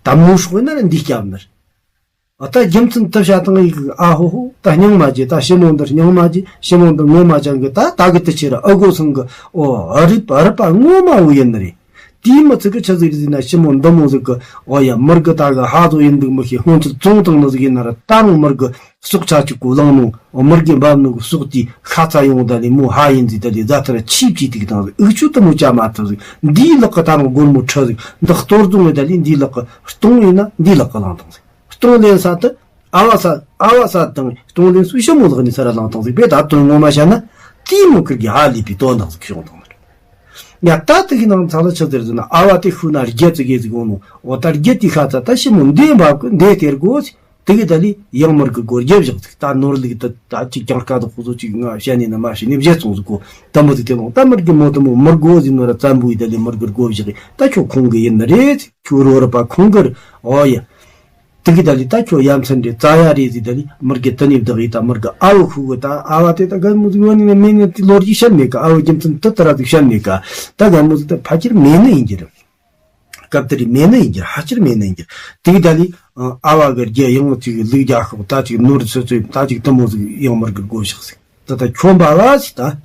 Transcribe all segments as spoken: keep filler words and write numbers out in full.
དམ་མོ་སྲོག་ཡིན་ན་ར་འདི་སྐྱབས་ནི་རེད། ཨ་ད་རྒྱུ་མཚན་དུ་བྱ་དང་ཡིག་ཨ་ཧོ་ཧོ། ད་སྙིང་མ་རྗེ། ད་ཞི་མོ་འདིར་སྙིང་མ་རྗེ། ཞི་མོ་འདིར་ངོ་མ་ཅང་གི། ད་ད་གི་དུ་ཆེ་ར་ཨ་གོ་སང་གི། ཨོ་ཨ་རི་པ་རི་པ་ངོ་མ་བོ་ཡིན་ནི་རེད། དེའི་མི་ཚིག་གི་ཆི་ཟིག་རེད་ཟེར་ན། ཞི་མོ་འདི་མོ་ཟིག་གི། ཨོ་ཡ། མི་རྒི་ད་གི་ཧ་ཟོ་ཡིན་འདུག་མི་ཤེས། སྔོན་ཆད་བཙོང་བཏང་ནི་ཟིག་ཡིན་ན་ར། ད་རུང་མི་རྒི་སྲོག་ཆ་གཅིག་གོ་བླངས་ནོ། ཨོ་མི་རྒི་འབབ་ནི་གི་སྲོག་དེ་ཤ་ཚ་ཡོང་ད་ལི་མོ་ཧ་ཡིན་ཟིག་ད་ལི་རྫ་ཐར་ཆིབ་ཆིབ་ཏིག་དང་ཟིག། འུ་ཆུ་དུ་མོ་ཅ་མ་ཐུབ་ཟིག། འདིའི་ལག་གི་ད་རུང་སྒོར་མོ་ཁྲི་ཟིག། འདི་གཏོར་རྫོང་ངེ་ད་ལི་འདིའི་ལག་གི་སྟོང་ཡིན་ན་འདིའི་ལག་གི་བླངས་བཏང་ཟིག། སྟོང་ལེན་ས་དུ་ཨ་བ་ས་ཨ་བ་ས་དང་སྟོང་ལེན་སུ་ཞི་མོ་ལག་ནས་ས་ར་བླངས་བཏང་ཟིག། བས་ད་དོན་ངོ་མ་བཤད་ན་དེའི་མོ་ཁིར་གི་ཧ་ལས་པའི་དོན་དག་ཟིག་བྱུང་བཏང་ནི་རེད། ཡ་ད་དེ་གི་ནང་ཚང་ལ་ཆི་ཟེར་ཟེར་ན། ཨ་བ་དེ་ཤུ་ན་རྒྱལ་ཙི་གེ་ཟིག་འོང་ནོ། འོ་ད་རྒྱལ་དེ་ཤ་ཚ། ད་ཞི་མོ་འདི་འབབ་གི། འདི་སྟེར་དགོ་ཟིག། དེ་གི་ད་ལི་ཡང་མི་རྒི་སྒོར་རྒྱབ་བཞག་ཟིག། ད་ནོར་ལུག་ད་ད་ཅིག་ཀྱང་དཀའ་དུ་ཁོ་ཚོ་ཅིག་ང་བཤད་ནས་ན་མ་བཤད་ནས་བཞེས་སོང་ཟིག་གོ། དམ་པོ་ཟིག་དེ་ལོང་། ད་མི་རྒི་མོ་དུ་མོ་མི་རྒོ་ཟིག་ནོ་ར་བཙན་པོ་ཡི་ད་ལི་མི་རྒི་སྒོ་བཞག་གི། ད་ཁྱོད་ཁོང་གི་ཡིན་ནི་རེད་ཟིག། ཁྱོད་རོ་ར་པ་ཁོང་གི་རེད། ཨོ་ཡ། དེ་གི་ད་ལི་ད་ཁྱོད་ཡ་མཚན་རེད། རྩ་ཡ་རེད་ཟིག། ད་ལི་མི་རྒི་དུ་ནི་བདག་ཡི་ད་མི་རྒི་ཨ་བོ་ཤུ་གི། ད་ཨ་བ་དེ་ད་ག་མོ་ཟིག་ཡོད་ནི་མེད་ནི་དེ་ལོ་རྒྱུས་བཤད་མེད་གི། ཨ་བོ་རྒྱུ་མཚན་དུ་ད་ར་ཟིག་བཤད་མེད་གི། ད་ག་མོ་ཟིག་ད་ཕ་ཁྱེར་མེད་ནི་ཡིན་གྱི་རེད། སྐབས་དེར་མེད་ནི་ཡིན་གྱི། ཧ་ཅིར་མེད་ནི་ཡིན་གྱི། དེ་གི་ད་ལི་ཨ་བ་གི་རྒྱལ་ཡང་ཅིག་ལུག་རྒྱ་ཤོག། ད་ཅིག་ནོར་ཚོད་ཚོད་ད་ཅིག་དུ་མོ་ཟིག་ཡང་མི་རྒི་སྒོ་བཞག་ཟིག། ད་ད་ཁྱོད་འབའ་བ་ཞིག་ད།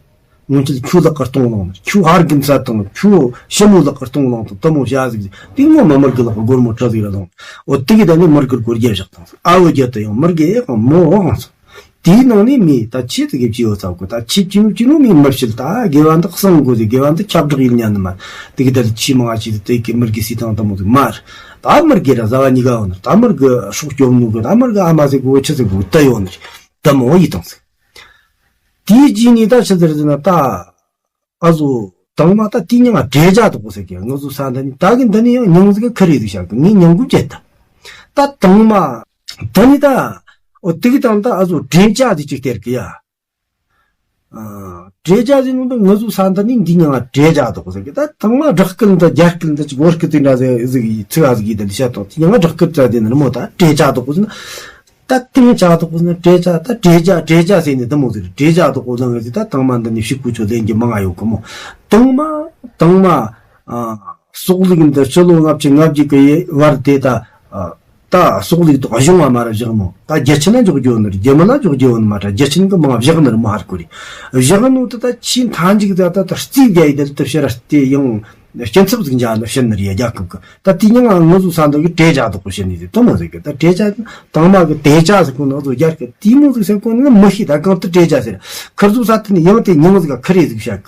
སྔོན་ཆད་ཁྱོད་ལག་གི་སྟོང་ལོང་། ཁྱོད་ཧར་གི་མཚར་དང་ཁྱོད་ཞི་མོ་ལག་གི་སྟོང་ལོང་དང་དུ་མོ་བྱ་ཟིག་ཟིག། དེ་ངོ་མ་མི་རྒི་ལག་གི་སྒོར་མོ་ཁྲི་ཟིག་ར་ལོང་། འོ་དེ་གི་ད་ནི་མི་རྒི་སྒོར་རྒྱབ་བཞག་དང་ཟིག། ཨ་བོ་རྒྱལ་དུ་ཡང་མི་རྒི་ཨེ་གང་མོ་ཨང་སོང་། དེའི་ནང་ནས་མི་ད་ཆེ་ཙི་གེ་བྱིའུ་ཚ་གོ། ད་ཆེ་བྱིའུ་བྱིའུ་མི་མི་བཤད། ད་དགེ་བ་འདི་གསང་དགོས་ཟིག། དགེ་བ་འདི་ཁྱབ་བསྒྲགས་ཡིན་ཉན་ནི་མ། དེ་གི་ད་ལི་ཆེ་མང་ཆེ་དེ་གི་མི་རྒི་སི་ཐང་དུ་མོ་ཟིག་མ་རེད། ད་མི་རྒི་ར་ཟ་བ་གཉིས་ཀ་ཡོང་ནི་རེད། ད་མི་རྒི་སྲོག་སྐྱོབ་ནོ་གི། ད་མི་རྒི་ཨ་མ་ཟིག་གོ་ཆི་ཟིག་གོ་ད་ཡོང་ནི་རེད། དུ་མོ་ཡི་དང་ཟིག། དེའི་རྗེས་ནས་ད་ཆི་ཟེར་ཟེར་ན། ད་ཨ་ཟོ་དང་མ་ད་དེ་མྱིང་ང་བྲེ་རྒྱ་དོག་པོ་ཟེར་གི། ང་ཚོ་ས་འདི་ནི་ད་གི་འདི་ནི་ཡང་མྱིང་ཟིག་གི་ཁི་རེ་ཟིག་བྱ་གི། ངས་མྱིང་གི་བརྗེད་ད། ད་དང་མ་འདི་ནི་ད་འོ་དེ་གི་དང་ད་ཨ་ཟོ་བྲེ་རྒྱ་ཟིག་ཅིག་སྟེར་གི་ཡ། ཨ་བྲེ་རྒྱ་ཟིག་ནང་ད་ང་ཚོ་ས་འདི་ནི་འདི་མྱིང་ང་བྲེ་རྒྱ་དོག་པོ་ཟེར་གི། ད་དང་མ་སྦྲག་སྐད་འདི་རྒྱ་སྐད་འདི་ཅིག་བོད་སྐད་དེ་འདྲ་ཟིག་ཟིག་ཡི་ཚིག་ཨ་ཟིག་ཡི་ད་འདི་བཤད་དོག། དེ་མྱིང་ང་སྦྲག་སྐད་ཙ་དེ་ནི་རི་མོ་ད་བྲེ་རྒྱ་དོག་པོ་ཟེར་ན། ད་དེ་ཡང་ཅག་དོག་པོ་ཟེར་ན་བྲེ་ཅག། ད་བྲེ་ཅག་བྲེ་ཅག་ཟེར་ནས་དུ་མོ་ཟེར། བྲེ་ཅག་དོག་པོ་ཟེར་ན་ཟེར། ད་དང་མ་འདི་ནས་ཕྱི་གུ་ཆོ་ལེན་གྱི་མང་ང་ཡོད་གི་མོ། དང་མ་དང་མ་ཨ་སོག་ལུག་འདི་ཕྱི་ལོ་ལྔ་བཅུ་ང་བརྒྱད་གི་བར་དེ་ད་ཨ་ད་སོག་ལུག་དོག་གཞུང་བ་མ་ར་བཞག་མོ། ད་རྒྱལ་ཆེན་ན་འཇོག་རྒྱུ་ཡོད་ནི་རེད། རྒྱལ་མི་ལ་འཇོག་རྒྱུ་ཡོད་ནི་མ་ད་རྒྱལ་ཆེན་གི་མང་བཞག་ནི་རེད་མོ། ཧར་གོ་རེ་བཞག་ནོ་ད་ད་ཆེས་མཐའ་མཇུག་ད་ད་ད་རྩིས་རྒྱ་ཡི་དེ་ལ་དུ་ཕྱིར་ར་སྟེ་ཡང་། སྐྱིན་ཚབ་ཟིག་འཇག་ནི་བཤད་ནི་རེད་རྒྱལ་ཁབ་ཀྱི། ད་དེ་ཉིན་ང་ང་ཚོ་ས་འདི་གི་བྲེ་ཅག་དོག་པོ་བཤད་ནི་རེད། དུ་མོ་ཟེར་གི། ད་བྲེ་ཅག་དང་མ་གི་བྲེ་ཅག་ཟེར་གོ་ནི་ང་ཚོ་རྒྱལ་ཁབ་དེ་མོ་ཟིག་ཟེར་གོ་ནི་ང་མི་ཤེས། ད་གང་དུ་བྲེ་ཅག་ཟེར། ཁིར་ཚོ་ས་དེ་ནི་ཡང་དེ་ཉིན་ཟིག་ག་ཁི་རེ་ཟིག་བཤད་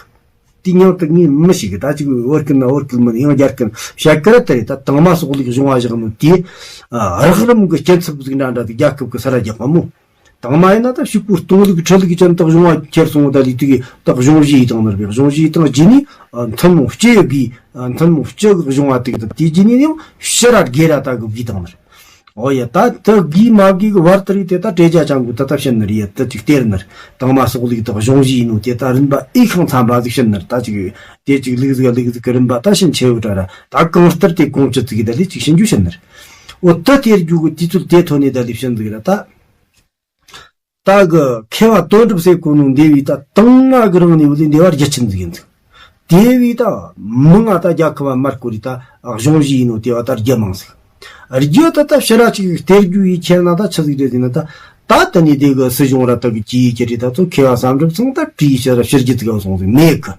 གི། དེ་ཉིན་དུ་ངས་མི་ཤེས་གི། ད་ཅིག་བོད་སྐད་ན་བོད་སྐད་མིན་ཡང་རྒྱ་སྐད་བཤད་གི་ར། དེ་རེད། ད་དང་མ་སོག་ལུག་གཞུང་བ་བཞག་ནོ་དེ་རགས་རིམ་གི་སྐྱིན་ཚབ་ཟིག་འདྲ་འདྲ་དེ་རྒྱལ་ཁབ་ཀྱི་ས་ར་རྒྱག་པ་མོ། དང་མ་ཡིན་ན་ད་ཕྱུག་པོ་སྟོང་ལུག་ཁྲི་ལུག་ཅན་དག་གཞུང་བ་ཁྱེར་སོང་། ད་ལི་དུ་གི་དག་གཞུང་བཞི་ཡི་དང་ནར་བའི་གཞུང་བཞི་ཡི་དང་རྗེས་ནི་མཐུན་མོང་སྤྱི་ཡི་གི་མཐུན་མོང་སྤྱི་གི་གཞུང་བ་དེ་གི་དང་དེ་རྗེས་ནི་ཡང་ཕྱི་ར་དགེ་ར་ད་གི་གི་དང་ནར། ཨོ་ཡ། ད་དུ་གི་མ་གི་གི་བར་དུ་རིག་དེ་ད་བྲེ་རྒྱ་ཅང་གི་ད་ད་བཤད་ནར་ཡ། ད་ཅིག་སྟེར་ནར་དང་མ་སོག་ལུག་དག་གཞུང་བཞི་ཡིན་ནོ་དེ་ད་རིམ་པ་ཨི་ཁང་ཚན་པ་ཟིག་བཤད་ནར། ད་ཅིག་དེ་ཅིག་ལུག་ཟིག་ལུག་ཟིག་གི་རིམ་པ་ད་ཕྱིན་ཆེ་བོ་དྲ་ར། ད་གང་ལྟར་དེ་གོང་ཅི་ཙིག་གི་ད་ལི་ཅིག་ཕྱིན་རྒྱུ་བཤད་ནར། ཨོ་ད་སྟེར་རྒྱུ་གི་དུས་ཚོད་དེ་ཐོན་ནས་ད་ལི་བཤད་ཟིག་ར་ད། ད་གི་མཁས་པ་དོན་གྲུབ་ཟེར་གོ་ནོ་འདས་པའི་ད་དང་མ་གི་རིང་ནས་བུ་ལས་འདས་པ་རྒྱུ་ཆེན་ཟིག་ཡིན་ཟིག། དེ་བས་ད་མི་ང་ད་རྒྱལ་ཁབ་བ་མར་བསྐོར་རི་ད་གཞུང་བཞི་ཡིན་ནོ་དེ་བ་ད་རྒྱུ་མང་ཟིག། རྒྱུ་ད་ད་ཕྱི་ར་ཅིག་སྟེར་རྒྱུ་ཡི་ཁྱེར་ན་ད་ཆི་ཟིག་རེད་ཟེར་ན། ད་ད་དེ་ནས་དེ་གི་སྲིད་གཞུང་ར་ད་གི་ཅི་ཡི་ཁྱེར་རི་ད་ཚོ་མཁས་པ་བསམ་གྲུབ་ཚང་ད་བྲིས་ཕྱི་ར་ཕྱི་རྒྱུ་ཟིག་ག་སོང་ཟིག་མེད་གི།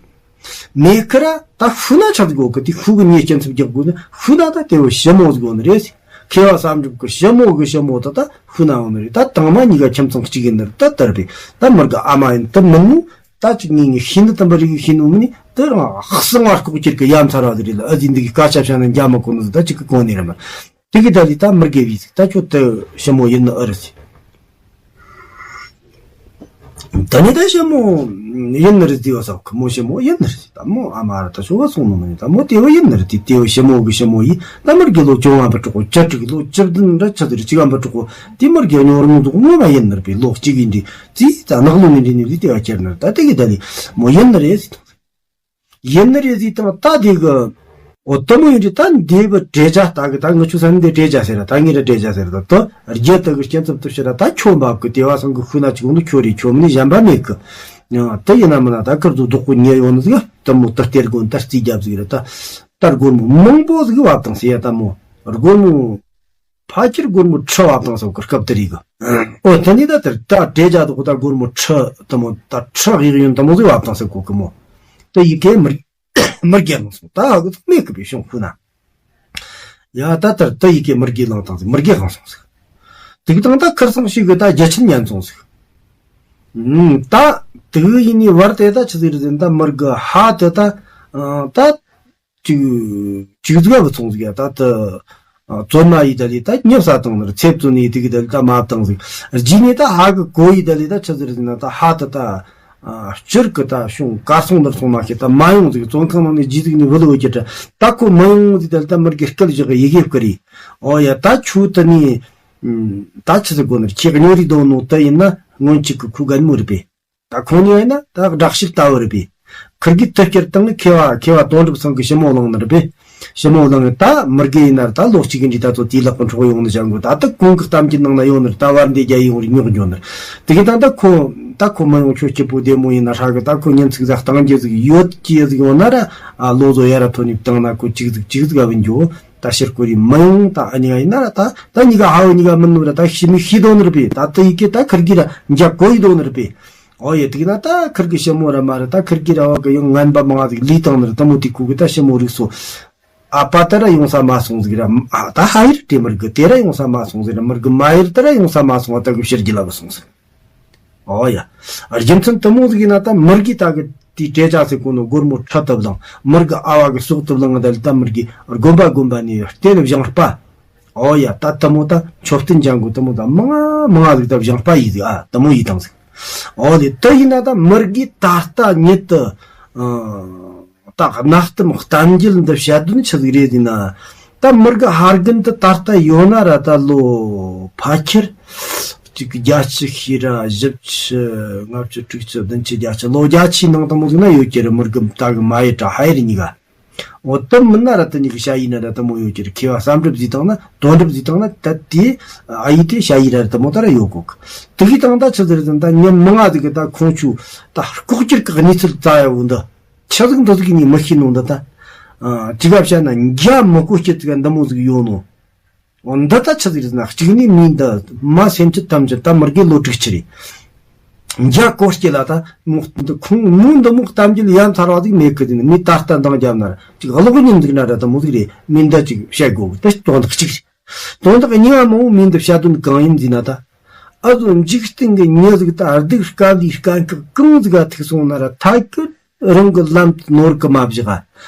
མེད་ཁི་ར་ད་ཤུ་ན་ཆགས་དགོ་གི། དེ་ཤུ་གི་ཉེས་སྐྱིན་ཚབ་རྒྱག་དགོས་ནི་ཤུ་ན་ད་དེ་བོ་ཞི་མོ་ཟིག་ཡོད་ནི་རེད། མཁས་པ་བསམ་གྲུབ་ཀྱི་ཞི་མོ་གི་ཞི་མོ་ད་ད་ཤུ་ན་ཡོད་ནི་རེད། ད་དང་མ་གཉིས་ཀ་ཁྱིམ་ཚང་གཅིག་ཡིན་ནི་རེད། ད་དར་བས་ད་མི་རྒ་ཨ་མ་ཡིན་ད་མིན་ནི་ད་ཅིག་ངེས་ངེས་ཤི་ནི་དམ་པ་རིག་ཤི་ནི་མིན་ནི་དེ་རང་ཧག་སང་ང་ལྐོག་གྱུར་གི་ཡ་མཚར་བ་ཟིག་རེད་ལ། ཨ་ཟིན་འདི་གི་སྐད་ཆ་བཤད་ན་འཇའ་མ་གོ་ནི་ཟིག་ད་ཅིག་གི་གོ་ནི་རེད་མ། དེ་གི་ད་ལི་ད་མི་དགེ་བའི་ཟིག་ད་ཁྱོད་དེ་ཞི་མོ་ཡིན་ནི་ཨེ་རེད་ཟིག། ད་ནི་ད་ཞི་མོ་ཡིན་ནི་རེད་ཟིག་བ་ས་ཁོ་མོ་ཞི་མོ་ཡིན་ནི་རེད་ཟིག། ད་མོ་ཨ་མ་ར་ད་ཞོ་བ་སོང་ནི་མ་ཡིན། ད་མོ་དེ་བ་ཡིན་ནི་རེད། དེ་དེ་བ་ཞི་མོ་གི་ཞི་མོ་ཡིན། ད་མི་དགེ་ལོ་བཅོ་ལྔ་པ་གྲོགས་པོ་བཅུ་དྲུག་ལོ་བཅུ་བདུན་ར་ཆ་དེ་རེད་ཅིག་ཨ་མ་གྲོགས་པོ་དེ་མི་དགེ་ཉོ་རུང་འདུག་ངོ་མ་ཡིན་ནི་རེད་པས། ལོ་གཅིག་གི་འདི་ཙི་ད་ནག་ལོ་ནི་འདི་ནི་ལི་དེ་བ་ཁྱེར་ནི་རེད། ད་དེ་གི་ད་ལི་མོ་ཡིན་ནི་རེད་ཟིག། ཡིན་ནི་རེད་ཟིག་དང་ད་དེ་གི། འོ་དུ་མོ་ཡིན་དུས་ད་འདི་བུ་བྲེ་ཅག་ད་གི་ད་ངི་ཆུ་ས་ནི་འདི་བྲེ་ཅག་ཟེར་ར། ད་ངི་ར་བྲེ་ཅག་ཟེར་ར། ད་དུ་རྒྱལ་དུ་གི་སྐྱེན་ཚབ་དུ་ཕྱིར་ར། ད་ཁྱོད་འབབ་གི་དེ་བ་སང་གི་ཤུ་ན་ཅིག་འོང་དུ་ཁྱོད་རེད། ཁྱོད་མི་ནི་གཞན་པ་མེད་གི། ཡང་དུ་ཡིན་ན་མིན་ན་ད་ཁིར་ཚོ་བདག་པོ་ཉེ་ཡོང་ནི་ཟིག། དུ་མོ་དུ་སྟེར་དགོན་ད་རྩིས་རྒྱབ་ཟིག་ར། ད་ད་སྒོར་མོ་མང་པོ་ཟིག་བབ་དང་ཟེར་ཡ། ད་མོ་ སྒོར་མོ་ཕལ་ཆེར་སྒོར་མོ་ཁྲི་བབས་བཏང་ཟེར་གི་སྐབས་དེ་རིག་གི། ཨོ་དེ་ནས་ད་དེར་ད་འབྲས་ཇ་དག་ད་སྒོར་མོ་ཁྲི་དེ་མོ་ད་ཁྲི་གཡས་གཡོན་དེ་མོ་ཟིག་བབས་བཏང་ཟེར་གོ་གི་མོ། དེ་ཡི་གེ་མི་མི་དགེ་བླངས་སོང་ད་ཧ་གི་ཚོ་མེད་གི་པའི་གཞུང་ཁུ་ན། ཡ་ད་དེར་དེ་ཡི་གེ་མི་དགེ་བླངས་བཏང་ཟེར་མི་དགེ་བླངས་སོང་ཟེར། དེ་གི་དང་ད་ཁར་སང་ཞིག་གི་ད་རྒྱ་ཆེན་ཉན་སོང་ཟེར། ཨུམ། ད་དེ་ཡིན་ནི་བར་དེ་ད་ཆི་ཟིག་རེད་ཟེར་ན་ད་མི་དགེ་ཧ་དེ་ད་ཨ་ད་ཅིག་ཅིག་ཟིག་བབས་སོང་ཟིག་ཡ་ད་དེ་ཨ་བཙོན་མ་ཡི་ད་ལི་ད་ཉེབ་ས་བཏང་ནི་རེད། ཚེ་བཙོན་ནི་དེ་གི་ད་ལི་ད་མ་བཏང་ཟིག་རྗེས་ནས་ད་ཧ་གི་གོ་ཡི་ད་ལི་ད་ཆི་ཟིག་རེད་ཟེར་ན་ད་ཧ་དེ་ད་ཨ་སྤྱིར་གི་ད་བྱུང་གར་སོང་ནར་སོང་མ་ཤེས་ད་མ་ཡོང་ཟིག་བཙོན་ཁང་ནང་ནས་རྗེས་ཟིག་ནས་བུད་ལོ་གི་ད་ད་ཁོ་མ་ཡོང་ཟིག་ད་ལི་ད་མི་དགེ་སྐད་བཞག་གི་ཡི་གེ་བཀར་ཡི། ཨོ་ཡ་ད་ཆུ་དེ་ནས། ད་ཆི་ཟིག་དགོ་ནི་ཁྱེད་ཉོ་རི་དོ་ནོ་དེ་ཡིན་ན་སྔོན་ཆད་གི་ཁུ་གན་མོ་རེད་པས། ད་ཁོང་ཉོ་ཡིན་ན་ད་བསྒྲགས་ཞིབ་ལྟ་བུ་རེད་པས། ཁིར་གི་དུ་སྐྱེར་བཏང་ནི་ཁེ་བ་ཁེ་བ་དོན་གྲུབ་ཚང་གི་ཞི་མོ་བླངས་ནི་རེད་པས། ཞི་མོ་བླངས་ད་མི་དགེ་ཡིན་ན་ད་ལོ་གཅིག་གི་འདྲི་ད་ཚོ་དེའི་ལག་གི་འཕྲོག་ཡོང་ནི་བྱ་དགོ་ད་ད་གོང་གི་གཏམ་གྱི་ནང་ན་ཡོང་ནི་རེད། ད་བར་འདི་རྒྱ་ཡི་ཡོང་རི་ཉོག་འགྱོ་ནི་རེད། དེ་གི་ད་ད་ཁོ་ད་ཁོ་མི་ཡོང་ཁྱོད་སྐྱིད་པོ་བདེ་མོ་ཡིན་ན་ཧྲ་གི་ད་ཁོ་ཉིན་ཚིག་ཟ་བཏང་རྒྱུ་ཟིག་ཡོད་ཀྱི་ཟིག་ཡོང་ན་ར་ཨ་ལོ་ཟོ་ཡ་ར་ཐོ་ནི་བཏང་ན་ཁོ་གཅིག་ཟིག་གཅིག་ཟིག་ཨ་བིན་འགྱོ། ད་ཕྱིར་སྐོར་ཡིན་མི་ཡོང་ད་ཨ་ཉི་ག་ཡིན་ན་ར་ད་ད་ཉི་ག་ཧ་བོ་ཉི་ག་མིན་ནོ་ར་ད་ཤི་མི་ཤི་དོ་ནི་ར་པས། ད་ད་ཡི་གེ་ད་ཁིར་གི་ར་འཇག་གོ་ཡི་དོ་ནི་ར་པས། ཨོ་ཡེ་དིག་ན་ད་ཁིར་གི་ཤི་མོ་ར་མ་ར་ད་ཁིར་གི་ར་བ་གི་ཡང་ངན་པ་མང་ཟིག་ལུས་བཏང་ནི་ར་ད་མོ་དེ་ཁུ་གི་ད་ཤི་མོ་རིག་སོ། ཨ་པ་ད་ར་ཡོང་ས་མ་སོང་ཟིག་ར་ཨ་ད་ཧ་ཡིར་དེ་མིར་གི་དེ་ར་ཡོང་ས་མ་སོང་ཟིག་ར་མིར་གི་མ་ཡིར་ད་ར་ཡོང་ས་མ་སོང་བ་ད་གི་ཕྱིར་གི་ལ་བ་སོང་ཟིག་ཨོ་ཡ། རྒྱུ་མཚན་དུ་མོ་ཟིག་ཡིན་ན་ད་མི་དགེ་ད་གི་དེའི་འབྲས་ཇ་ཟེར་གོ་ནོ་སྒོར་མོ་ཁྲི་དུ་བླངས། མི་དགེ་ཨ་བ་གི་སྲོག་དུ་བླངས་ད་ལི་ད་མི་དགེ་དགོན་པ་དགོན་པ་ནས་བསྟན་བཞེངས་པ། ཨོ་ཡ་ད་དུ་མོ་ད་མཆོད་རྟེན་ཅན་གོ་དུ་མོ་ད་མང་ང་མང་ང་ཟིག་ད་བཞེངས་པ་ཡིས་ཟིག་ཨ་དུ་མོ་ཡིས་དང་ཟིག་ཨོ་ལེ་དུ་ཡིན་ན་ད་མི་དགེ་ད་ལྟ་ཉིད་དུ་ཨ། ད་གནའ་གཏམ་གཏམ་རྒྱུད་འདི་བཤད་དོན་ཆི་ཟིག་རེད་ཟེར་ན། ད་མི་དགེ་ཧར་དགུན་དུ་ད་ལྟ་ཡོད་ན་ར་ད་ལོ་ཕལ་ཆེར་གཅིག་བརྒྱད་ཅུ་ཤེས་ར་བཞི་བཅུ་ལྔ་བཅུ་དྲུག་ཅུ་བདུན་ཅུ་བརྒྱད་ཅུ་ལོ་བརྒྱད་ཅུའི་ནང་དུ་མོ་ཟིག་ན་ཡོད་ཀྱི་རེད། མི་དགེ་ད་གི་མ་ཡི་དྲ་ཧ་ཡི་རི་གཉིས་ཀ། འོ་དུ་མིན་ན་ར་དུ་གཉིས་ཀྱི་ཞ་ཡི་ན་ར་དུ་མོ་ཡོད་ཀྱི་རེད། མཁས་པ་བསམ་གྲུབ་ཟིག་དང་ན་དོན་གྲུབ་ཟིག་དང་ན་ད་དེ་ཨ་ཡི་དེ་ཞ་ཡི་ར་ར་དུ་མོ་ད་ར་ཡོད་གོ་གི། དུ་གི་དང་ད་ཆི་ཟེར་ཟིན་ད་ཉམ་མི་ང་ཟིག་གི་ད་ཁོང་ཆུ་ད་ལྐོག་གྱུར་གི་གནས་ཚུལ་བཙལ་ཡ་བོ་འདི། ཆི་ཟིག་འདི་ཟིག་ནི་མི་ཤེས་ནོ་འདི་ད། ཨ་ཅི་ག་བཤད་ན་འཇའ་མི་གོ་སྐྱེ་ཟིག་འདི་མོ་ཟིག་ཡོད་ནོ། འོ་འདི་ད་ཆི་ཟིག་རེད་ཟེར་ན་གཅིག་ནི་མི་འདི་མ་སེམས་ཅི་ཐམས་ཅད་ད་མི་དགེ་ལོ་དྲུག་ཅུ་རེད། འཇའ་གོ་སྐྱེ་ལ་ད་མོ་འདི་ཁོང་མོ་འདི་མོ་གཏམ་རྒྱུད་ཡ་མཚར་བ་ཟིག་མེད་གི་ཟེར་ནི་མི་ད་ལྟ་འདང་རྒྱབ་ན་ར་ཅིག་གློག་བརྙན་ཟིག་ན་ར་ད་མོ་ཟིག་རེད། མི་འདི་ཅིག་བཤད་དགོ་གི་ད་དོན་དག་གཅིག་རེད། དོན་དག་གཉིས་པ་མོ་མི་འདི་བཤད་དོན་གང་ཡིན་ཟེར་ན་ད། ཨ་ཟོ་འཇིག་རྟེན་གི་མྱི་ཟིག་ད་སྡུག་དཀའ་ལས་དཀའ་ཁག་གང་ཟིག་ག་ཐུག་སོང་ན་ར་ཐད་ཀར་རང་གི་ལམ་དུ་ནོར་གི་མ་བཞག་ག་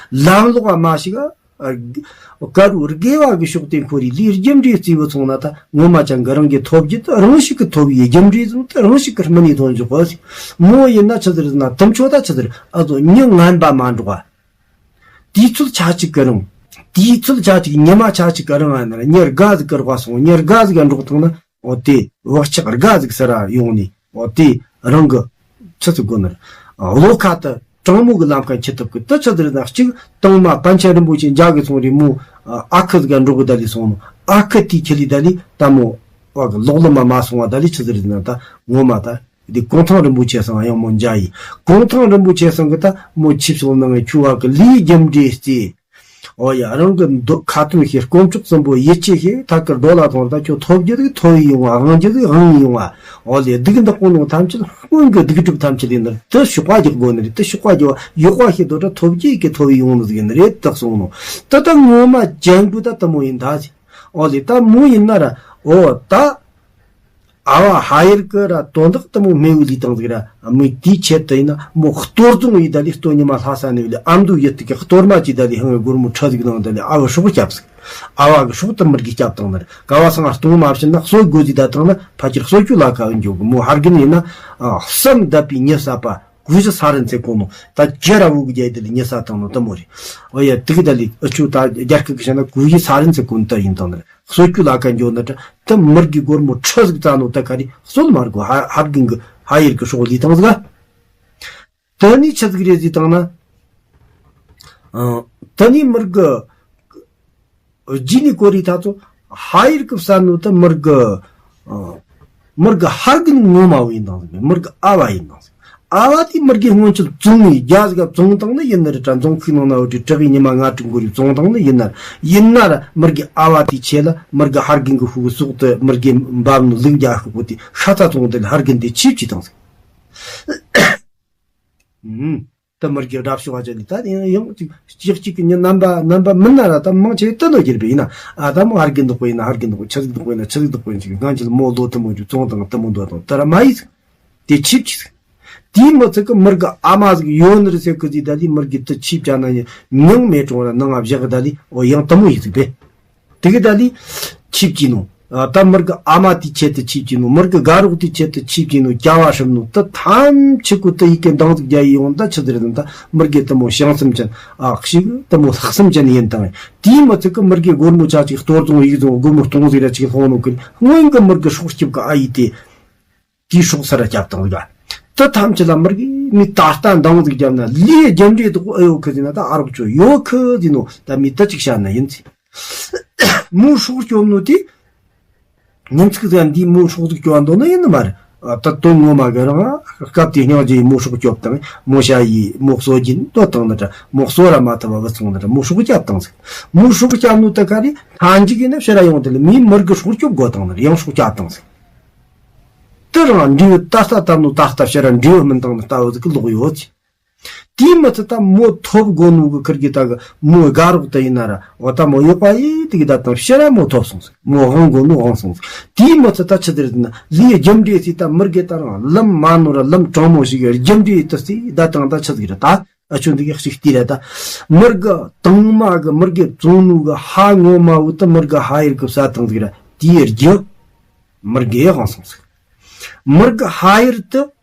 ལམ་ལོག་ག་མ་ཞིག་ག་དཀར་བོ་དགེ་བ་གི་ཕྱོགས་དེ་འཁོར་རི་ལས་རྒྱུ་འབྲས་རྩིས་བུ་སོང་ན་ད་ངོ་མ་ཅང་གི་རང་གི་ཐོབ་རྒྱུ་དེ་རང་ཞིག་གི་ཐོབ་ཡི་རྒྱུ་འབྲས་ཟིག་དེ་རང་ཞིག་གི་སྨིན་ནས་ཐོན་འཇོག་གོ་ཟིག་མོ་ཡིན་ན་ཆི་ཟིག་རེད་ཟེར་ན་དུམ་ཆོ་ད་ཆི་ཟིག་རེད། ཨ་ཟོ་མྱི་ངན་པ་མ་འགྲོགས་ག་དུས་ཚོད་ཆ་གཅིག་གི་རིང་། དུས་ཚོད་ཆ་གཅིག་ཉི་མ་ཆ་གཅིག་གི་རིང་ཨ་ནི་མྱི་དགའ་ཟིག་གི་རོགས་སོང་། མྱི་དགའ་ཟིག་ག་འགྲོགས་ཐང་ན་འོ་དེ་བག་ཆགས་དགའ་ཟིག་ཟེར་ར་ཡོང་ནི་འོ་དེ་རང་གི་ཆི་ཟིག་དགོ་ནི་བློ་ཁ་དུ་དྲང་མོ་གི་ལམ་ཁ་འཁྱེར་ཐུབ་གི་དུ་ཆི་ཟིག་རེད་ན་གཅིག་དང་མ་པཎ་ཆེན་རིན་པོ་ཆེ་མཇལ་གི་སོང་རེད་མོ། ཨ་ཁུ་ཟིག་ག་འགྲོགས་གི་ད་ལི་སོང་ནོ། ཨ་ཁུ་དེ་ཁྱེར་ལི་ད་ལི་ད་མོ་བ་གི་ལོག་ལི་མ་མ་སོང་བ་ད་ལི་ཆི་ཟིག་རེད་ན་ད་ངོ་མ་ད། འདི་གུང་ཐང་རིན་པོ་ཆེ་ཚང་ཡང་མོ་མཇལ་ཡི། གུང་ཐང་རིན་པོ་ཆེ་ཚང་གི་ད་མོ་ཆིབས་སོང་ནང་ཆུ་བ་གི་ལུས་རྒྱུ་འབྲས་རྩེ། ཨོ་ཡ་རང་གི་འདོད་ཁ་ཏོན་ཞིག་དཀོན་མཆོག་གསུམ་པོ་ཡིད་ཆེས་ཤིག་ཐད་ཀར་རྡོ་ལ་ཐོང་ད་ཁྱོད་ཐོབ་རྒྱུ་ཟིག་ཐོབ་ཡི་ཡོང་བ། དབང་རྒྱུ་ཟིག་དབང་ཡི་ཡོང་བ། ཨོ་ལེ་སྡིག་འདི་ཀུན་སློང་ཐམས་ཅད་སྔོན་གི་སྡིག་སྒྲིབ་ཐམས་ཅད་ཡིན་ནི་དེ་ཤོག་པ་རྒྱག་དགོ་ནི་རེད། དེ་ཤོག་པ་རྒྱག་ཡོག་པ་ཤེས་དོ་ད་ཐོབ་རྒྱུ་ཡི་གི་ཐོབ་ཡི་ཡོང་ནི་ཟིག་ཡིན་ནི་རེད་དག་སོང་ནོ། དེ་ད་ངོ་མ་ཅན་པོ་ད་དེ་མོ་ཡིན་ད་ཟིག་ཨོ་ལེ་ད་མོ་ཡིན་ན་ར་ཨོ་ད། ཨ་བ་ཧ་ཡེར་གི་ར་དོན་དག་དེ་མོ་མེ་བུ་ལི་དང་ཟིག་ར་མི་དེའི་ཆེད་དུ་ཡིན་ན་མོ་གཏོར་བཙོང་ཡི་ད་ལི་སྟོད་ཉི་མ་ལྷ་ས་ནས་ལི་ཨ་མདོ་ཡུལ་དུ་གི་གཏོར་མ་ཅི་ད་ལི་ཧང་གི་སྒོར་མོ་ཁྲ་ཟིག་ནང་ད་ལི་ཨ་བ་སྲོག་སྐྱབས་ཟིག་ཨ་བ་གི་སྲོག་དེ་མི་དགེ་སྐྱབས་དང་ནི་ར་ག་བ་སང་ང་སྟོང་མ་བྱིན་ན་གསོད་དགོས་ཟིག་ད་དང་ན་ཕ་ཁྱེར་གསོད་རྒྱུ་ལ་ཁ་བ་འཇོག་གི་མོ་ཧར་གིན་ཡིན་ན་ཨ་བསམ་ད་པའི་ཉི་ས་པ། གུ་ཡི་ས་རིན་ཚེ་གོ་ནོ། ད་རྒྱ་ར་བུ་གི་རྒྱ་ཡི་དེ་ལ་ཉི་ས་དང་ནོ་དེ་མོ་རེད། ཨོ་ཡ་དེ་གི་ད་ལི་ཨ་ཆུ་ད་རྒྱ་སྐད་གི་བཤད་ན་གུ་ཡི་ས་རིན་ཚེ་གོ་ནོ་ད་ཡིན་དང་ནི་རེད། གསོད་རྒྱུ་ལ་ཁ་འགྱོ་ན་ད་དེ་མི་དགེ་སྒོར་མོ་ཁྲི་ཟིག་བཙལ་ནོ་ད་ག་རེ་གསོད་མ་དགོ། ཧ་ཧར་གིན་གི་ཧ་ཡེར་གི་སྲོག་ལི་དང་ཟིག་ད་ནི་ཆི་ཟིག་རེད་ཟིག་དང་ན། ཨ་ད་ནི་མི་དགེ་རྗེས་ནས་གོ་རི་ཐ་ཚོ་ཧ་ཡེར་གི་བསམ་ནོ་ད་མི་དགེ་ཨ་མི་དགེ་ཧར་གིན་ངོ་མ་བོ་ཡིན་དང་ཟིག་མི་དགེ་ཨ་བ་ཡིན་དང་ཟིག་ཨ་བ་དེ་མི་རྒན་སྔོན་ཆད་བཙོང་ངས་རྒྱ་ཟིག་བཙོང་བཏང་ནི་ཡིན་ན་རེད་དྲ། འཛོམས་ཤིག་ནང་ན་འོ་དེ་བྲག་གི་ཉི་མ་ལྔ་དྲུག་འགོར་རེ་བཙོང་བཏང་ནི་ཡིན་ན་རེད། ཡིན་ན་ར་མི་རྒན་ཨ་བ་དེ་ཆེ་ལ་མི་རྒན་ཧར་རྒན་གི་ཧུ་གི་ཟོག་དེ་མི་རྒན་འབབ་ནི་ལུག་རྒྱ་ཤོག་གོ་དེ་ཤ་ཚ་བཙོང་དེ་ལ་ཧར་རྒན་དེ་ཆིབས་ཀྱིས་བཏང་ཟིག་ད་མི་རྒན་དགྲ་ཕྱོགས་ཅན་ནི་ད་ཡང་ཡང་ཅིག་ཅིག་ཅིག་གི་ཉིན་རྣམ་པ་རྣམ་པ་མིན་ན་ར་ད་མང་ཆེ་བས་དུ་ནོ་གྱུར་པས་ཡིན་ན། ཨ་ད་མོ་ཧར་རྒན་འདུག་པ་ཡིན་ན་ཧར་རྒན་འདུག་པ། ཆི་ཟིག་འདུག་པ་ཡིན་ན་ཆི་ཟིག་འདུག་པ་ཡིན་ཅིག་གང་ཅི་ལ་མོ་ལོ་དུ་མོ་ཅིག་བཙོང་དང་དུ་མོ་འདོད་དང་དུ་ར་མ་ཡིས་ཟིག་དེ་ཆིབས་ཀྱིས་ཟིག་དེའི་མི་ཚིག་གི་མི་རྒན་ཨ་མ་ཟིག་ཡོད་ནི་རེད་ཟེར་གི་ཟིག་ད་ལི་མི་རྒན་དུ་ཆིབས་བྱ་ན་ཡིན་ཉང་མེད་གྲོང་ར་ནང་ང་བཞག་གི་ད་ལི་འོ་ཡང་དུ་མོ་ཡིས་ཟིག་པས། དེ་གི་ད་ལི་ཆིབས་ཀྱིས་ནོ། ད་མི་རྒན་ཨ་མ་དེའི་ཆེད་དུ་ཆིབས་ཀྱིས་ནོ། མི་རྒན་དགའ་རོགས་དེའི་ཆེད་དུ་ཆིབས་ཀྱིས་ནོ། རྒྱལ་བ་སྲིབ་ནོ། ད་ཐམས་ཅད་ཀོ་ད་ཡི་གེ་འདང་ཟིག་རྒྱ་ཡི་ཡོང་ད་ཆི་ཟེར་ད་མི་རྒན་དུ་མོ་བྱང་སེམས་ཅན་ཨ་ཞིག་དུ་མོ་ལྷག་བསམ་ཅན་ཡིན་དང་། དེའི་མི་ཚིག་གི་མི་རྒན་སྒོར་མོ་ཆ་ཅིག་གཏོར་བཙོང་ཡིག་བཙོང་སྒོར་མོ་སྟོང་ཟིག་ར་ཅིག་ལྷོང་ནོ་གི་སྔོན་གི་མི་རྒན་སྲོག་སྐྱོབ་གི་ཨ་ཡི་དེ། དེའི་སྲོག་ས་ར་སྐྱབས་དང་ལ། དེ་ཐམས་ཅད་ལ་མི་རྒན་མི་ད་ལྟ་འདང་ཟིག་བརྒྱབ་ན་ལས་རྒྱུ་འབྲས་དུ་ཨེ་ཡོད་ཁི་ཟིན་ན་ད་ཨ་རོགས་ཆོ་ཡོད་ཁི་ཟིན་ནོ། ད་མི་ད་ཅིག་བཤད་ན་ཡིན་ཚེ། མོ་སྲོག་སྐྱོབ་ནོ་དེ། ཉིན་ཚིག་ཟ་འདིའི་མོ་སྲོག་ཟིག་སྐྱོབ་འདོད་ནི་ཡིན་ནི་མ་རེད། ད་དོན་ངོ་མ་གི་རང་སྐབས་དེ་སྙིང་རྗེ་ཡི་མོ་སྲོག་སྐྱོབ་དང་མོ་ཤ་ཡི་མོ་གསོ་རྒྱུན་དོ་དང་ནི་འདྲ་མོ་གསོ་ར་མ་ཐུབ་པ་བུད་སོང་ནི་འདྲ་མོ་སྲོག་སྐྱབས་དང་ཟིག་མོ་སྲོག་སྐྱབས་ནོ་ད་ག་རེ་ཐང་ཅིག་ཡིན་ན་ཕྱིར་ར་ཡོང་དེ་ལ་མིའི་མི་རྒན་སྲོག་སྐྱོབ་དགོས་དང་ནི་ཡང་སྲོག་སྐྱབས་དང་ཟིག་དེ་རང་འབྲས་བུ་ད་ལྟ་བཏབ་ནོ་ད་ལྟ་ཕྱིར་ར་འབྲས་བུ་མིན་དང་ནི་ལྟ་བུ་ཟིག་གི་ལོག་ཡོད་ཅི། དེའི་མི་ཚེ་ད་མོ་ཐོབ་དགོས་ནོ་གི་ཁིར་གི་ད་གི་མོ་དགའ་རོགས་ད་ཡིན་ན་ར་འོ་ད་མོ་ཡོད་པ་ཡི་དེ་གི་ད་དང་ཕྱིར་ར་མོ་ཐོབ་སོང་ཟིག་མོ་དབང་དགོས་ནོ་དབང་སོང་ཟིག་དེའི་མི་ཚེ་ད་ཆི་ཟེར་ན་ལས་རྒྱུ་འབྲས་སི་ད་མི་རྒན་ད་རང་ལམ་མ་ནོ་ར་ལམ་དྲང་མོ་ཞིག་རྒྱུ་འབྲས་ད་སི་ད་དང་ད་ཆི་ཟིག་ར་ད། ཨ་ཆོ་འདི་ག་ཞིག་ལྟོས་ར་ད། མི་རྒན་དང་མ་གི་མི་རྒན་བཙོང་ནོ་གི་ཧ་ངོ་མ་བུ་ད་མི་རྒན་ཧ་ཡེར་གི་ས་དང་ཟིག་ར་དེའི་རྒྱུ་མི་རྒན་དབང་སོང་ཟིག་མི་རྒན་ཧ་ཡེར་ད་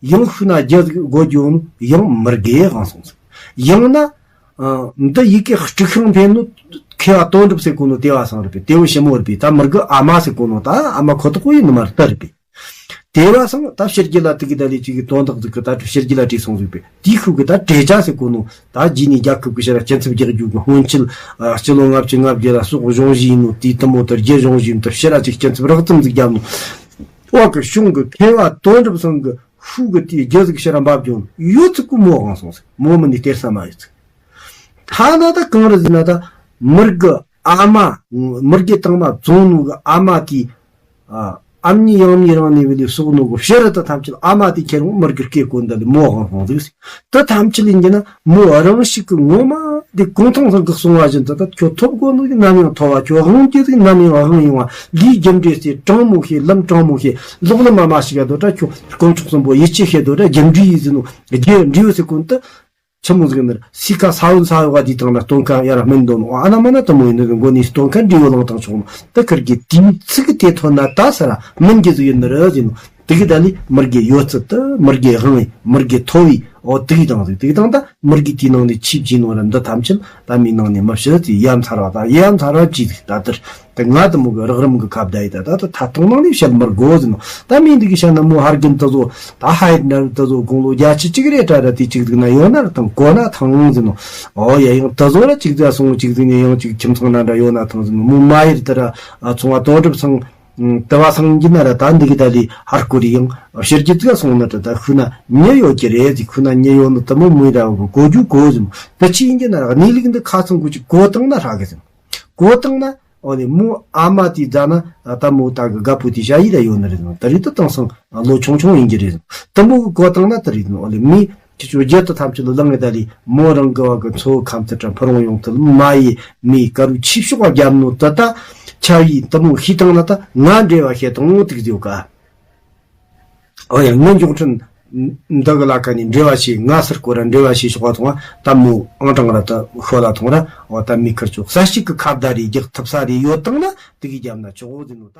ཡང་ཤུ་ན་རྒྱུ་ཟིག་དགོས་རྒྱུ་ནོ་ཡང་མི་རྒན་དབང་སོང་ཟིག་ཡང་ན། ཨ་འདི་ཡི་གེ་དཀྲུག་ཤིང་འཕེན་ནོ་མཁས་པ་དོན་གྲུབ་ཟེར་གོ་ནོ་དེ་བ་སང་རེད་པས། དེ་བོ་ཞི་མོ་རེད་པས། ད་མི་རྒན་ཨ་མ་ཟེར་གོ་ནོ་ད་ཨ་མ་ཁོ་ཐག་པོ་ཡིན་ནི་མ་རེད་ད་རེད་པས། དེ་བ་སང་ད་ཕྱི་རྒྱལ་ལ་དེ་གི་ད་ལས་ཅིག་གི་དོན་དག་ཟིག་གི་ད་ཕྱི་རྒྱལ་ལ་བྲོས་སོང་ཟིག་པས། དེའི་ཤུགས་གི་ད་བྲེ་ཅ་ཟེར་གོ་ནོ་ད་རྗེས་ནས་རྒྱལ་ཁབ་གི་ཕྱིར་སྐྱིན་ཚབ་རྒྱག་རྒྱུ་གི་སྔོན་ཆད་ཨ་སྤྱི་ལོ་ལྔ་བཅུ་ང་བརྒྱད་ལ་སྲོག་གཞུང་བཞེས་ནོ་དེའི་དུ་མོ་དུ་རྒྱུ་གཞུང་བཞེས་ནོ་དུ་ཕྱིར་ར་ཅིག་སྐྱིན་ཚབ་རགས་ཙམ་ཟིག་བརྒྱབ་ནོ། འོག་གི་གཞུང་གི་མཁས་པ་དོན་གྲུབ་ཚང་གི་ཤུགས་གི་དེའི་རྒྱུ་ཟིག་ཕྱིར་ར་འབབ་རྒྱུ་ཡོད་ཚིག་གི་མོ་དབང་སོང་ཟིག་མོ་མི་ནི་སྟེར་ས་མ་ཡོད་ཚིག་ཐ་ན་ད་གང་རེད་ཟེར་ན་ད་མི་རྒན་ཨ་མ་མི་རྒན་དང་མ་བཙོང་ནོ་གི་ཨ་མ་དེའི་ཨ་ཨ་མྱེས་ཡང་མྱེས་རང་ནས་བུད་ལས་སོག་ནོ་གི་ཕྱིར་ར་ད་ཐམས་ཅད་ཨ་མ་དེ་ཁྱེར་འོང་མི་རྒན་སྐེ་བསྐོན་ད་ལས་མོ་དབང་སོང་ཟིག་ད་ཐམས་ཅད་ལས་འགྱུར་ན་མོ་རང་ཞིག་གི་ངོ་མ་དེ་གུང་ཐང་སང་གི་གསུང་བ་བཞིན་དུ་ད་ཁྱོད་ཐོབ་དགོས་ནོ་གི་ནམ་ཡང་ཐོབ་བ། ཁྱོད་དབང་རྒྱུ་ཟིག་ནམ་ཡང་དབང་ཡོང་བ། ལས་རྒྱུ་འབྲས་སི་དྲང་མོ་ཤེས། ལམ་དྲང་མོ་ཤེས། ལོག་ལམ་མ་མ་ཞིག་ག་དོ་ད་ཁྱོད་དཀོན་མཆོག་གསུམ་པོ་ཡིད་ཆེས་ཤེས་དོ་ད་རྒྱུ་འབྲས་ཡིན་ཟེར་ནོ་རྒྱུ་འབྲས་ཟེར་གོ་ནོ་ད། ཆི་མོ་ཟིག་ནི་སི་ཁ་ས་བོན་ས་བོན་བ་དེའི་སྟེང་ན་སྟོན་ཁ་ཡར་སྨིན་འདོད་ནོ། ཨ་ན་མ་ན་དུ་མོ་ཡིན་ནི་མགོ་ནས་སྟོན་ཁ་འབྲས་བུ་བླངས་བཏང་ཆོག་ནོ། ད་ཁིར་གི་དེའི་ཚིག་དེ་ཐོན་ན་ད་ས་ར་མིན་གི་ཟིག་ཡིན་ནི་རེད་ཟེར་ནོ། དེ་གི་ད་ལི་མི་རྒན་ཡོད་ཚད་དུ་མི་རྒན་དབང་བའི་མི་རྒན་ཐོབ་བའི་འོ་དེ་གི་དང་ཟིག་དེ་གི་དང་ད་མི་རྒན་དེའི་ནང་ནས་ཆིབས་བྱས་ནོ་ར་འདི་ཐམས་ཅད་ད་མིའི་ནང་ནས་མི་ཕྱི་ཟིག་ཡ་མཚར་བ་ད་ཡ་མཚར་བ་ཅི་ཟིག་ད་དེར། དེ་ང་དུ་མོ་གི་རགས་རིམ་གི་ཁ་བརྡ་ཡི་ད་ད་ད་ཐ་ཐུང་ནང་ནས་བཤད་མི་དགོས་ཟེར་ནོ། ད་མི་འདི་གི་བཤད་ན་མོ་ཧར་རྒན་དུ་ཟོ་ད་ཧ་ཡི་འདྲ་དུ་ཟོ་དགུང་ལོ་བརྒྱད་ཅུ་གཅིག་རེ་ད་ར་དེ་གཅིག་ཟིག་ན་ཡོད་ན་ར་ཐང་གོ་ན་ཐང་ཟེར་ནོ། ཨོ་ཡ་ཡང་དུ་ཟོ་ར་གཅིག་ཟ་སོང་གཅིག་ཟིག་ནས་ཡང་གཅིག་ཁྱིམ་ཚང་ན་འདྲ་ཡོད་ན་ཐང་ཟེར་ནོ། མོ་མ་ཡི་ད་ར་ཚོང་བ་དོན་གྲུབ་ཚང་དུ་བ་སང་གི་ན་ར་ད་འདི་གི་ད་ལི་ཧར་སྐོར་ཡང་ཕྱིར་གྱི་ཙིག་སོང་ན་ད་ད་ཤུ་ན་ཉེ་ཡོད་ཀྱི་རེད་ཟེར། ཤུ་ན་ཉེ་ཡོད་ནི་དུ་མོ་མོ་ར་གོ་རྒྱུ་གོ་ཟེར་ནོ། ད་ཅི་ཡིན་གྱི་ན་ར་གནས་ལུགས་འདི་ཁ་ཚང་གོ་ཅིག་གོ་བཏང་ན་ཧྲ་གི་ཟེར་ནོ། གོ་བཏང་ན། འོ་ནི་མོ་ཨ་མ་དེའི་རྫ་ན་ད་མོ་ད་གི་རྒད་པོ་དེ་ཞ་ཡི་ར་ཡོད་ནི་རེད་ཟེར། ད་རེད་དུ་དེང་སང་ལོ་ཆུང་ཆུང་ཡིན་གྱི་རེད་ཟེར། ད་མོ་གི་གོ་བཏང་ན་ད་རེད་ཟེར། འོ་ལེ་མི་ཁྱི་ཆོ་རྒྱལ་དུ་ཐམས་ཅད་ལ་ལངས་ངེ་ད་ལི་མོ་རང་གི་བ་གི་འཚོ་ཁམས་དུ་དྲ་འཕུར་འོང་ཡོང་དུ་མ་ཡི་མི་དཀར་རུ་ཆིབས་ཤོག་བརྒྱབ་ནོ་ད་ད་ཆ་ཡི་ད་མོ་ཤི་བཏང་ན་ད་ང་འབྲེལ་བ་བཤད་དང་ངོ་ཏིག་ཟེར་ག་འོ་ཡ་ངའི་འབྱུང་འཕྲིན་འདི་གི་ལ་ཁ་ནས་འབྲེལ་བ་བྱས། ང་སར་སྐོར་ར་འབྲེལ་བ་བྱས་ཤོག་པ་ཐོང་བ་ད་མོ་ཨང་གྲངས་ར་ད་ཤོ་ལ་ཐོང་ར་འོ་ད་མི་ཁར་ཆོག་ས་ཞིག་གི་ཁ་བརྡ་རེ་རྒྱག་ཐུབ་ས་རེ་ཡོད་དང་ན་དེ་གི་རྒྱབ་ན་ཆོག་འོ་ཟེར་ནོ་ད།